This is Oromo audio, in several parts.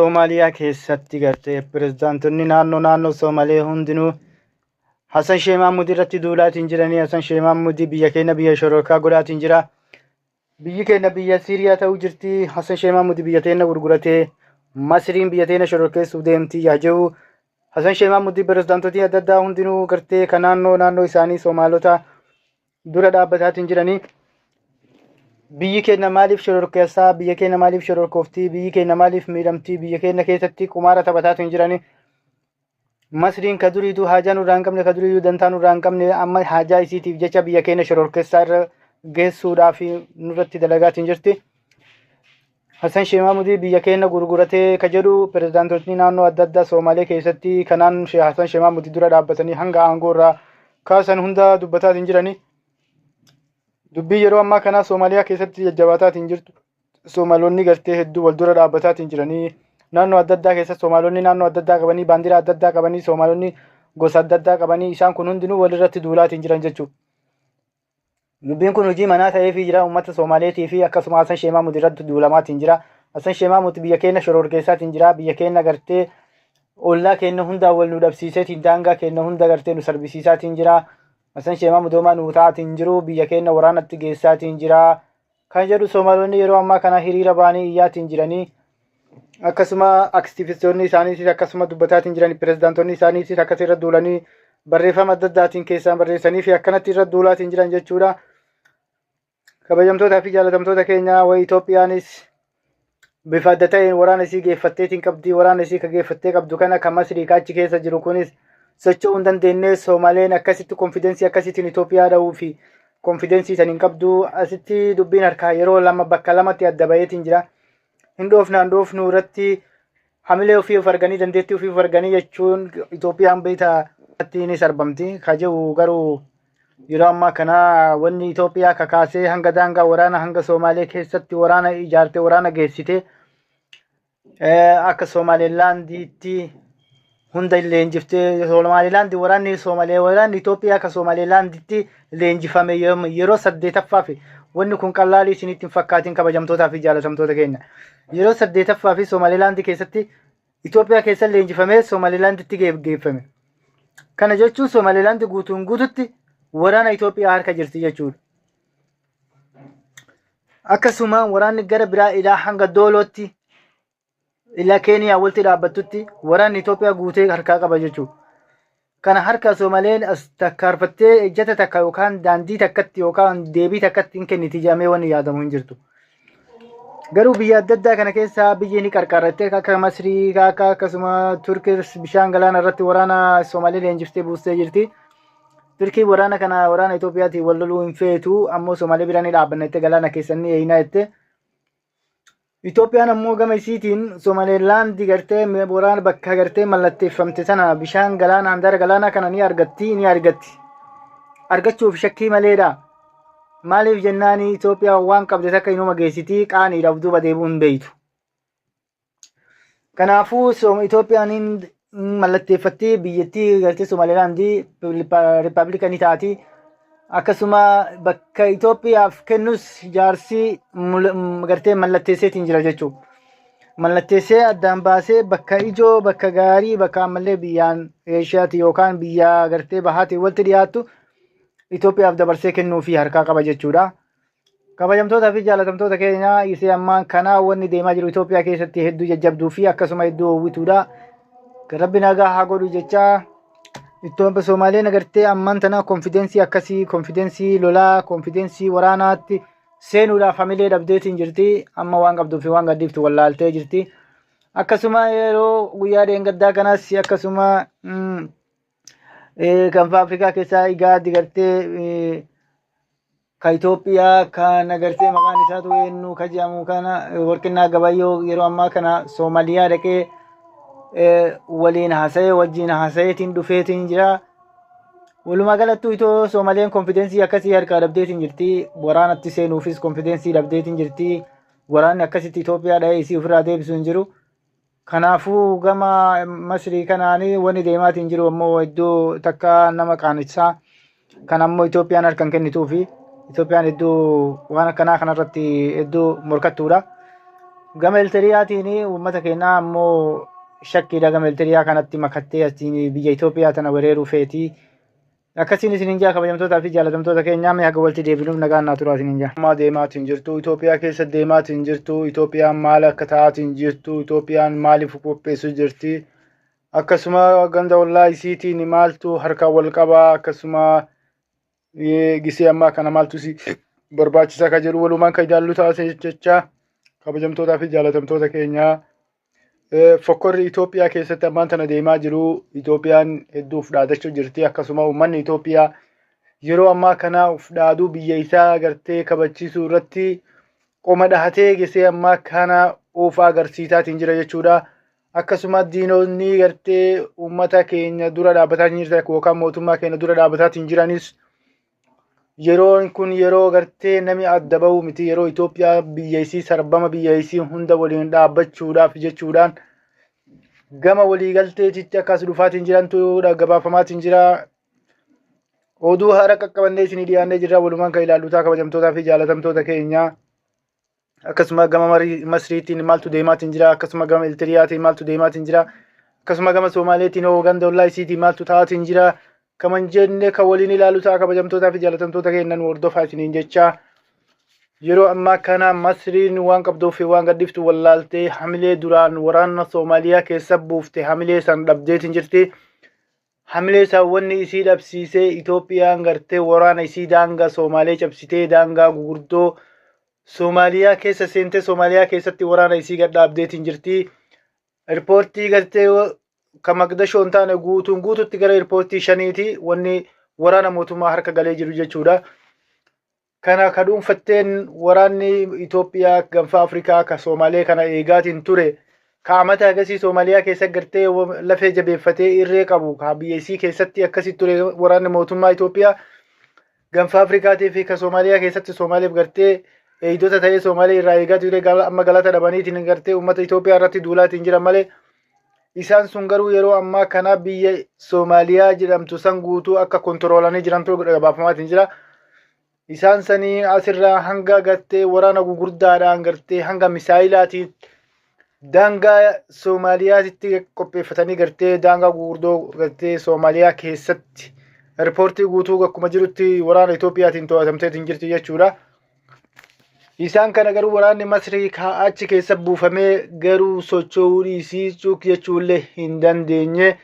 Somaaliyaa keessatti gartee pirezidaantonni naannoo naannoo Soomalee hundinuu Hasan Sheeh Mahmud irratti duulaatiin jiranii. Hasan Sheeh Mahmud biyya keenya biyya shororkaa godhaatiin jira. Biyyi keenya biyya Siiriyaa ta'uu jirti. Hasan Sheeh Mahmud biyya teenya gurguratee Masriin biyya teenya shororkeessuuf deemti yaa jiru. Hasan Sheeh Mahmud pirezidaantotni adda addaa hundinuu gartee kan naannoo naannoo isaanii Soomaalota dura dhaabbataatiin jiranii. Biyyi keenya maaliif shororkeessaa? Biyya keenya maaliif shororkooftii? Biyyi keenya maaliif miidhamtii? Biyya keenya keessatti qumaara taphataatiin jiranii. Masriin ka duriituu haajaa nurraa hin qabne, ka duriituu dantaa nurraa hin qabne, amma haajaa isiitiif jecha biyya keenya shororkeessaa irra geessuudhaaf nurratti dalagaatiin jirti. Hassan Sheeh Mahmudii biyya keenya gurguratee ka jedhu pirezidaantotni naannoo adda addaa Soomalee keessatti kanaan Hassan Sheeh Mahmudii dura dhaabbatanii hanga aangoo irraa kaasan hunda dubbataatiin jirani. Dubbii yeroo ammaa kana Soomaliyaa keessatti jajjabaataatiin jirtu. Soomaalonni gartee hedduu wal dura dhaabbataatiin jiranii naannoo adda addaa keessatti Soomaalonni naannoo adda addaa qabanii, baandiraa adda addaa qabanii, Soomaalonni gosa adda addaa qabanii, isaan kun hundinuu walirratti duulaatiin jiran jechuudha. Dubbiin kun hojii manaa ta'eefii jira uummata Soomaaleetii fi akkasuma Hasan Sheeh Mahmud irratti duulamaatiin jira. Hasan Sheeh Mahmud biyya keenya shororkeessaatiin jira. Biyya keenya gartee ollaa keenya hundaan wal nu dhabsiiseetiin daangaa keenya hunda gartee nu sarbisiisaatiin jira. Hasan Sheeh Mahmud homaa nu ta'aatiin jiru, biyya keenya waraanatti geessaatiin jira. Kan jedhu Soomaalonni yeroo ammaa kana hiriira ba'anii iyyaatiin jiranii, akkasuma aktivistoonni isaaniitis akkasuma dubbataatiin jiran, pirezidaantonni isaaniitis akkas irra duulanii barreeffama adda addaatiin keessaan barreessanii fi akkanatti irra duulaatiin jiran jechuudha. Kabajamtootaa fi jaalatamtoota keenya, wayi Itoophiyaanis bifa adda ta'een waraana isii geeffatteetiin qabdi. Waraana isii ka geeffattee qabdu kana kan Masrii ka achi keessa jiru kunis socho'uu hin dandeenye. Soomaleen akkasitti konfidensii akkasiitiin Itoophiyaa dha'uu fi konfidensii san hin qabdu. Asitti dubbiin harkaa yeroo lama bakka lamatti adda baheetiin jira. Hin dhoofnaan dhoofnuu irratti hamilee ofii of arganii, dandeettii ofii of arganii jechuun Itoophiyaan beekta ni sarbamti. Ka jedhu garuu yeroo ammaa kana wanni Itoophiyaa kakaasee hanga daangaa waraana hanga Somaalee keessatti waraana ijaarte, waraana geessite, akka Somaalilaandiitti hunda leenjiftee Somaalilaandi, waraanni Somaalee, waraanni Itoophiyaa akka Somaalilaanditti leenjifame yeroo saddeetaffaa fi wanni kun qallaalii isinitti hin fakkaatin, kabajamtootaa fi jaalatamtoota keenya. Yeroo saddeetaffaa fi Somaalilaandi keessatti Itoophiyaa keessa leenjifamee Somaalilaanditti geeffame. Kana jechuun Somaalilaandi guutuun guututti waraana Itoophiyaa harka jirti jechuudha. Akkasuma waraanni gara biraa ilaa hanga Doolootti, ilaa Keeniyaa walitti dhaabbattutti waraanni Itoophiyaa guutee harkaa qaba jechuudha. Kana harka Soomaleen as takkaarfattee ejjata takka yookaan daandii takkatti yookaan deebii takkatti hin kenniti jedhamee wanni yaadamu hin jirtu. Garuu biyya adda addaa kana keessaa biyyi ni qarqaarrattee akka Masrii, akka akkasuma Turkis bishaan galaana irratti waraana Soomalee leenjiftee buustee jirti. Turkiin waraana kana waraana Itoophiyaatiin wal loluu hin feetu, ammoo Soomalee bira ni dhaabbanna jettee galaana keessa ni eeyinaa jette. Itoophiyaan ammoo gama isiitiin Somaalilaandi gartee waraana bakka gartee mallatteeffamte sana bishaan galaana handaara galaanaa kana ni argatti ni argatti. Argachuuf shakkii maleedha. Maaliif jennaani Itoophiyaan waan qabde takka inuma geessiti, qaaniidha, of duuba deebi'uu hin beeytu. Kanaafuu Itoophiyaan hin mallatteeffatti, biyyattii gartee Somaalilaandii riippaabilika ni taati. Akkasuma bakka Itoophiyaaf kennus jaarsi gartee mallatteesseetiin jira jechuudha. Mallatteessee addaan baasee bakka ijoo, bakka gaarii, bakka ammallee biyyaan Eeshiyaati yookaan biyya gartee bahaatiin walitti dhiyaattu Itoophiyaaf dabarsee kennuufii harkaa qaba jechuudha. Kabajamtoota fi jaalatamtoota keenya, isee ammaan kanaa wanni deemaa jiru Itoophiyaa keessatti hedduu jajjabduu fi akkasuma hedduu hawwituudha. Rabbi nagaa haa godhu jecha Itoophiyaa Somaaleen agartee ammaan tana konfidensii akkasii, konfidensii lolaa, konfidensii waraanaatti seenuudhaaf hamilee dhabdeetiin jirti. Amma waan qabduu fi waan gadhiiftu wallaaltee jirti. Akkasuma yeroo guyyaa dheengaddaa kanas akkasuma gaanfa Afrikaa keessaa Igaad gartee ka Itoophiyaa kan agartee maqaan isaatu eenyu ka jedhamu kana Warqinnaa Gabayyoo yeroo ammaa kana Soomaliyaa dhaqee waliin haasa'ee wajjin haasa'eetiin dhufeetiin jira. Walumaa galattuu itoo Soomaleen konfidensii akkasii harkaa dhabdeetiin jirti. Waraanatti seenuufis konfidensii dhabdeetiin jirti. Waraanni akkasitti Itoophiyaa dha'ee isii ofirraa deebisu hin jiru. Kanaafuu gama Masrii kanaan wanni deemaatiin jiru ammoo iddoo takka nama qaanessaa. Kan ammoo Itoophiyaan harka hin kennituufi. Itoophiyaan iddoo waan akkanaa kanarratti iddoo morkattuudha. Gama Elteriyaatiin uummata keenyaa ammoo shakkiidha gama Elteriyaa kanatti makattee asiin biyya Itoophiyaa tana wereeruu feeti. Akkasiin isiniin jaa kabajamtootaa fi jaalatamtoota keenyaa mee haga walitti deebinuuf nagaan naa turaa isiniin jaa. Ammaa deemaatiin jirtu Itoophiyaa keessa deemaatiin jirtu Itoophiyaan maal akka ta'aatiin jirtu Itoophiyaan maaliif qopheessu jirti akkasuma ganda ollaa isiitiin maaltu harkaan wal qabaa akkasuma gisee ammaa kana maaltu si barbaachisaa ka jedhu walumaan kan ilaallu taasise jecha kabajamtootaa fi jaalatamtoota keenyaa. Fokkorri Itoophiyaa keessatti ammaan tana deemaa jiru Itoophiyaan hedduu of dhaadachuu jirti akkasuma uummanni Itoophiyaa yeroo ammaa kana of dhaaduu biyya isaa gartee kabachiisuu irratti qoma dhahatee gisee ammaa kana of agarsiisaatiin jira jechuudha. Akkasuma diinonni gartee uummata keenya dura dhaabbataa jiran yookaan mootummaa keenya dura dhaabbataatiin jiranis yeroon kun yeroo gartee namni adda bahu miti yeroo Itoophiyaa biyya isii sarbama biyya isii hunda waliin dhaabbachuudhaaf jechuudhaan gama waliigalteetitti akkas dhufaatiin jirantu gabaafamaatiin jira. Oduu haara qaqqabannee isinii dhiyaannee jirra walumaan kan ilaallu ta'a kabajamtootaa fi jaalatamtoota keenya. Akkasuma gama Masriitiin maaltu deemaatiin jira akkasuma gama Eltiriyaatiin maaltu deemaatiin jira akkasuma gama Somaaleetiin hoo ganda ollaa isiitiin maaltu ta'aatiin jira kaman jenne kan waliin ilaalu ta'a kabajamtootaa fi jaalatamtoota keenya nu hordofaa isiniin jecha. Yeroo ammaa kana Masriin waan qabduuf fi waan gadhiiftu wallaaltee hamilee duraan waraana Soomaaliyaa keessa buufte hamilee san dhabdeetiin jirti. Hamilee san wanni isii dhabsiisee Itoophiyaan gartee waraana isii daangaa Soomaalee cabsitee daangaa gugurdoo Soomaaliyaa keessa seentee Soomaaliyaa keessatti waraana isii gad dhaabdeetiin jirti. Eerpoortii gartee kan Maqdashoo hin taane guutuun guututti gara eerpoortii shaniiti wanni waraana mootummaa harka galee jiru jechuudha. Kana ka dhuunfatteen waraanni Itoophiyaa gaanfa Afrikaa ka Soomaalee kana eegaatiin ture ka amata agasii Soomaaliyaa keessa gartee lafee jabeeffatee irree qabu ka biyya isii keessatti akkasi ture waraanni mootummaa Itoophiyaa gaanfa Afrikaatii fi ka Soomaaliyaa keessatti Soomaaleef gartee eegdota ta'ee Soomaalee irraa eegaa ture amma galata dhabaniitiin gartee uummata Itoophiyaa irratti duulaatiin jiran malee isaan sun garuu yeroo ammaa kana biyya Soomaaliyaa jedhamtu san guutuu akka kontiroolanii jirantu gabaafamaatiin jira. Isaan sanii asirraa hanga gartee waraana gugurdaadhaan gartee hanga misaayilaatiin daangaa Soomaaliyaatti qopheeffatanii gartee daangaa gugurdoo gartee Soomaaliyaa keessatti eerpoortii guutuu akkuma jirutti waraana Itoophiyaatiin to'atamteetiin jirti jechuudha. Isaan kana garuu waraanni Masrii achi keessa buufamee garuu socho'uu dhiisii cuuk jechuullee hin dandeenye.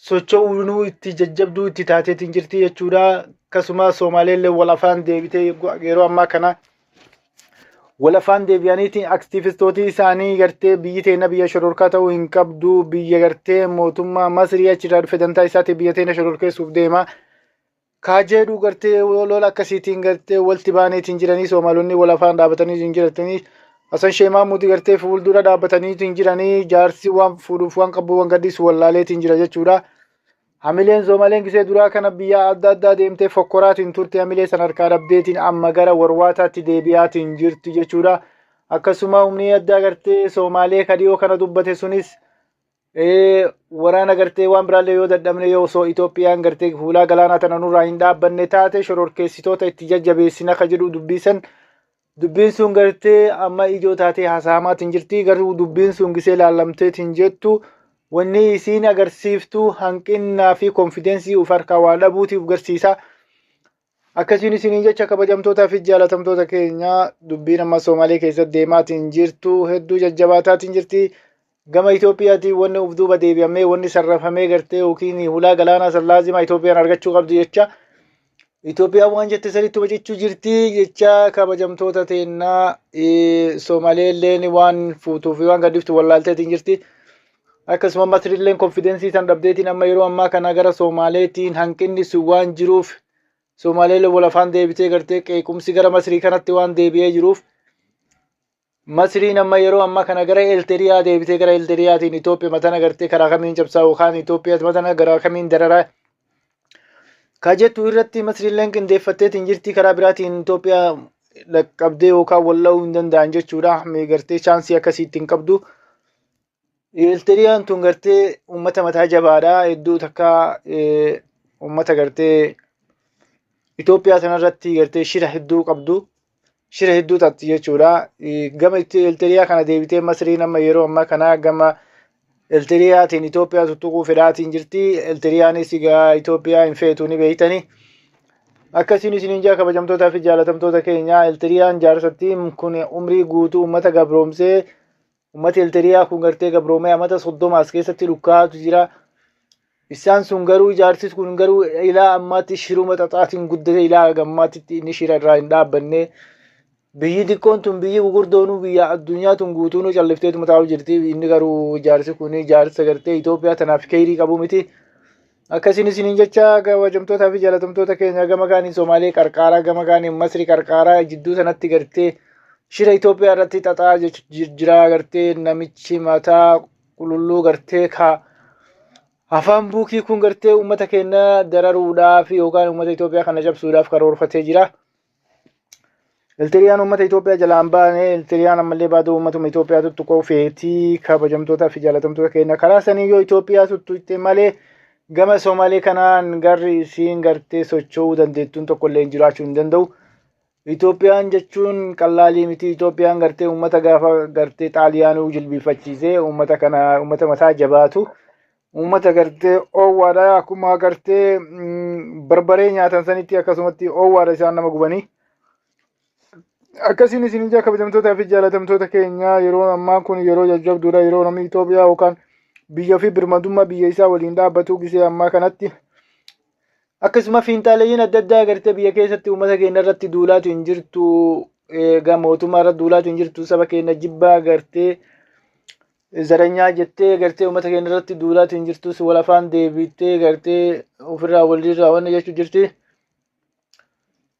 Socho'uunuu itti jajjabduu itti taateetiin jirti jechuudha. Akkasuma Soomaaleellee wal afaan deebitee yeroo ammaa kana wal afaan deebi'aniitiin aktiivistootii isaanii gartee biyyi teenya biyya shororkaa ta'uu hin qabdu biyya gartee mootummaa Masrii achirraa dhufe dantaa isaatiin biyya teenya shororkeessuuf deema. Kaa jedhu gartee lola akkasiitiin gartee walti baaneetiin jiranii Soomaalonni wal afaan dhaabatanii hin jiratanii Hasan Sheeh Mahmuud gartee fuuldura dhaabbataniitiin jiranii jaarsi waan fuudhuuf waan qabu waan gadhiisu wallaaleetiin jira jechuudha. Hamileen Soomaleen gisee duraa kana biyya adda addaa deemtee fokkoraatiin turte hamilee san harkaa dhabdeetiin amma gara warwaataatti deebi'aatiin jirti jechuudha. Akkasuma humni addaa gartee Soomaalee kadhiyoo kana dubbate sunis waraana gartee waan biraallee yoo dadhabne yoo osoo Itoophiyaan gartee fuulaa galaanaa tana nurraa hin dhaabbanne taate shororkeessitoota itti jajjabeessina ka jedhu dubbisan dubbiin sun gartee amma ijoo taatee haasa'amaatiin jirti garuu dubbiin sun gisee laallamteetiin jettu wanni isiin agarsiiftu hanqinnaa fi konfidensii uf harkaa waa dhabuutiif garsiisa. Akkasiin isiniin jecha kabajamtootaa fi jaalatamtoota keenya dubbiin amma Soomaalee keessatti deemaatiin jirtu hedduu jajjabaataatiin jirti. Gama Itoophiyaatiin wanni uf duuba deebi'amee wanni sarrafamee gartee yookiin hulaa galaanaa san laazima Itoophiyaan argachuu qabdi jecha Itoophiyaan waan jette sanitti hubachuu jirti jecha kabajamtoota teennaa Soomaalee illeen waan fuutuu fi waan gaddiftu wallaalteetiin jirti. Akkasuma Masriilleen konfidensii san dhabdeetiin amma yeroo ammaa kana gara Soomaaleetiin hanqinni sun waan jiruuf Soomaaleen wal afaan deebitee gartee qeequmsi gara Masrii kanatti waan deebi'ee jiruuf Masriin amma yeroo ammaa kana gara Eelteriyaa deebitee gara Eelteriyaatiin Itoophiyaa matana gartee karaa kamiin cabsaa yookaan Itoophiyaa matana gara kamiin dararaa ka jettu irratti Masriilleen qindeeffatteetiin jirti karaa biraatiin Itoophiyaa dhaqqabdee yookaan walla'uu hin danda'an jechuudha. Gartee chaansii akkasiitti hin qabdu. Eelteriyaan tun gartee uummata mataa jabaadha. Hedduu takka uummata gartee Itoophiyaa sanarratti gartee shira hedduu qabdu. shira hedduu xaxxi jechuudha. Gama itti Eltiriyaa kana deebitee Masriin amma yeroo ammaa kana gama Eltiriyaatiin Itoophiyaa tuttuquu fedhaatiin jirti. Eltiriyaanis egaa Itoophiyaa hin feetu ni beektani. Akkasiin isiniin jaa kabajamtootaa fi jaalatamtoota keenya Eltiriyaan jaarsattiin kun umrii guutuu uummata gabroomsee uummati Eltiriyaa kun gartee gabroomee amata 30 as keessatti dhukkaatu jira. Isaan sun garuu jaarsis kun garuu ilaa ammaatti shiruma xaxaatiin guddate ilaa gammaatti inni shira irraa hin dhaabbanne. Biyyi xiqqoon tun biyyi gugurdoonuu biyya addunyaa tun guutuunuu callifteetuma taa'u jirti. Inni garuu jaarsi kun jaarsa gartee Itoophiyaa tanaaf keeyrii qabu miti. Akkasiin isiniin jecha kabajamtootaa fi jaalatamtoota keenya gama kaaniin Somaalee qarqaaraa gama kaaniin Masri qarqaaraa jidduu sanatti gartee shira Itoophiyaa irratti xaxaa jira gartee namichi mataa qululluu gartee ka afaan buukii kun gartee uummata keenya dararuudhaaf yookaan uummata Itoophiyaa kana cabsuudhaaf karoorfatee jira. Eltiriyaan uummata Itoophiyaa jalaan baane Eltiriyaan ammallee baaduu uummatuma Itoophiyaa tuttuquu feetii kabajamtootaa fi jaalatamtoota keenya karaa sanii yoo Itoophiyaa tuttuqxe malee gama Somaalee kanaan garri isiin gartee socho'uu dandeettuun tokkollee hin jiraachuu hin danda'u. Itoophiyaan jechuun qallaalii miti. Itoophiyaan gartee uummata gaafa gartee Xaaliyaanuu jilbiifachiisee uummata kana uummata mataa jabaatu uummata gartee oowwaadha akkuma gartee barbaree nyaatan sanitti akkasumatti oowwaadha isaan nama gubanii. Akkasiin isin ijaa kabajamtootaa fi jaalatamtoota keenya yeroo ammaa kun yeroo jajjabduudha yeroo namni Itoophiyaa yookaan biyya fi birmadummaa biyya isaa waliin dhaabbatu gisee ammaa kanatti. Akkasuma fiinxaaleeyyiin adda addaa gartee biyya keessatti uummata keenya irratti duulaatu hin jirtu egaa mootummaa irratti duulaatu hin jirtu saba keenya jibbaa gartee zaranyaa jettee gartee uummata keenya irratti duulaatu hin jirtus wal afaan deebittee gartee ofirraa walirraa wanni jechuu jirti.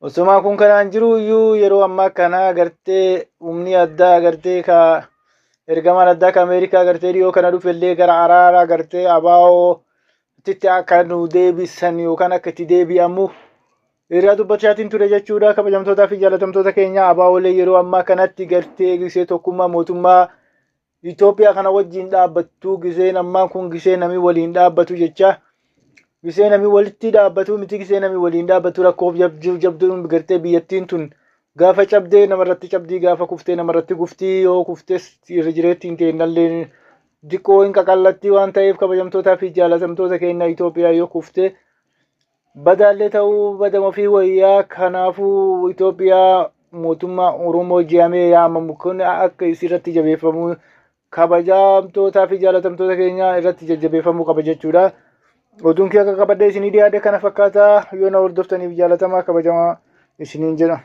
Osomaa kun kanaan jiru iyyuu yeroo ammaa kana gartee humni addaa gartee ka ergamaan addaa ka Ameerikaa gartee dhiyoo kana dhufellee gara araaraa gartee abaa'oo titti akka nu deebisan yookaan akka itti deebi'amu irraa dubbachaatiin ture jechuudha. Kabajamtootaa fi jaalatamtoota keenya abaa'oolee yeroo ammaa kanatti gartee gisee tokkummaa mootummaa Itoophiyaa kana wajjin dhaabbattu giseen ammaan kun gisee namni waliin dhaabbatu jecha gisee namni walitti dhaabbatu miti gisee namni waliin dhaabbatu rakkoof jabduun gartee biyyattiin tun gaafa cabdee namarratti cabdii gaafa kuftee namarratti kuftii yoo kuftes irra jireettiin teennallee diqqoo hin qaqallatti waan ta'eef kabajamtootaa fi jaalatamtoota keenya Itoophiyaa yoo kufte badaallee ta'uu badama fi wayyaa kanaafuu Itoophiyaa mootummaa Oromoo jedhamee yaamamu kun akka isirratti jabeeffamu kabajamtootaa fi jaalatamtoota keenya irratti jajjabeeffamuu qaba jechuudha. Oduun kee akka qabadhee isinii dhiyaate kana fakkaata yoo na hordoftaniif jaalatamaa kabajamaa isiniin jedha.